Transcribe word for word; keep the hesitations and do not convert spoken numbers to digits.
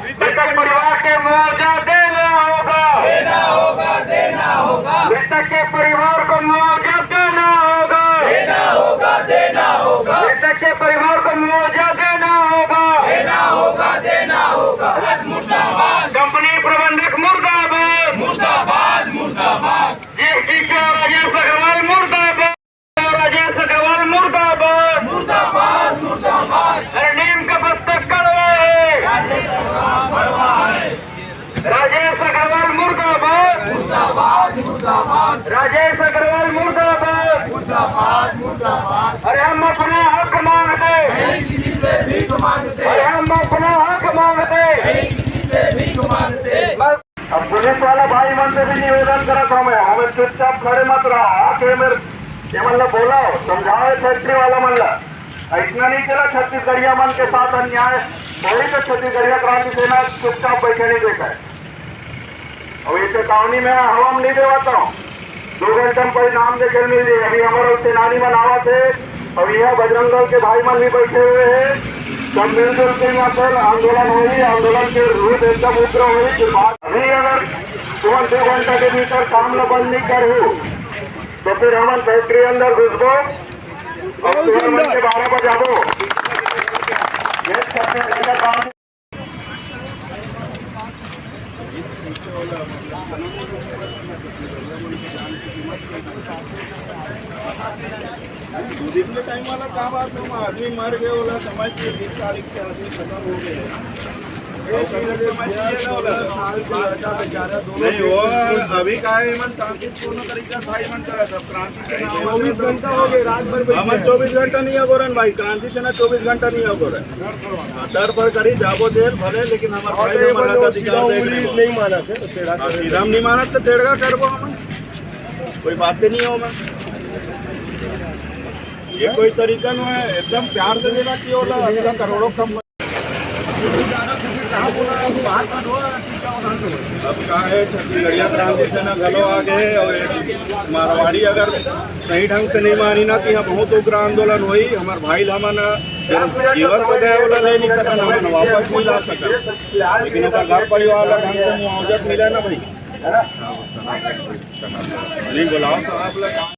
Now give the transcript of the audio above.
मृतक के परिवार के मुआवजा देना होगा। देना होगा, देना होगा। मृतक के परिवार को मुआवजा देना होगा। देना होगा, देना होगा। मृतक के परिवार को मुआवजा देना होगा। देना होगा, देना होगा। मुर्दाबाद। कंपनी प्रबंधक मुर्दाबाद। मुर्दाबाद, मुर्दाबाद। जीएसटी का राजेश अग्रवाल मुर्दाबाद। राजेश अग्रवाल मुर्दाबाद। मुर्दाबाद, मुर्दाबाद। अरे नीम का पत्ता कड़वा है। राजेश अग्रवाल मुर्दाबाद। मुर्दाबाद, मुर्दाबाद। राजेश अग्रवाल मुर्दाबाद। मुर्दाबाद, मुर्दाबाद। अरे हम अपना हक मांगते। नहीं किसी से भीख मांगते। अरे हम अपना हक मांगते। नहीं किसी से भीख मांगते। अब पुलिस वाला भाई मन से भी निवेदन करत हूँ मैं, हमें चुपचाप खड़े मत रहा। आके मेरे, ये मन ला बोलाओ, समझाओ ये फैक्ट्री वाला मन ला। ऐसना नहीं चला, छत्तीसगढ़िया मन के साथ अन्याय होही तो छत्तीसगढ़िया क्रांति सेना चुपचाप बैठे नहीं देता है। अब ये चेतावनी मैं हवा में नहीं देवाता हूँ। दो घंटा में परिणाम देखे मिल जाए। अभी हमारा सेनानी मन आवत हे, अब यहाँ बजरंग दल के भाई मन भी बैठे हुए हैं। सब मिलजुल के यहाँ पर आंदोलन होही, आंदोलन के रूप एकदम उग्र होही। फिर बात अभी अगर तुमन दो घंटा के भीतर काम ला बंद नहीं करहू, तो फिर हमन फैक्ट्री अंदर घुसबो और तुमन मन के बारह बजाबो। ये छत्तीसगढ़ का काम दो दिन के टाइम वाला का बात है, आदमी मर गए वाला समझ के बीस तारीख से आदमी खत्म हो गए। नहीं, वो अभी का है, मन शांतिपूर्ण तरीका से भाई मन करा था, क्रांति सेना चौबीस घंटा हो गए, रात भर बैठे हमन हैं। चौबीस घंटा नहीं अगोरन भाई, क्रांति सेना चौबीस घंटा नहीं अगोरन। हाँ, तड़फड़ करी, जाबो जेल भले, लेकिन हमारे और भाई तो ये हमारा बोलो, अधिकार सीधा देख उंगली लेबो। नहीं माना थे, तो टेढ़ा हाँ, कर सीधा हम नहीं माना तो टेढ़ा करबो हम। कोई बात नहीं हो मैं। ये कोई तरीका नहीं है, एकदम प्यार से देना चाहिए, बोला, इतना करोड़ों कम। अब का है, छत्तीसगढ़िया क्रांति सेना घलो आ गए और एक मारवाड़ी अगर सही ढंग से नहीं मानी ना, तो यहाँ बहुत उग्र आंदोलन होही। हमार भाई ल हमन जीवन तो गए वाला ले नहीं सकन, हमन वापस नहीं ला सकन, लेकिन ओकर घर परिवार ला ढंग से मुआवजा मिले ना भाई। नहीं बुलाओ साहब ला।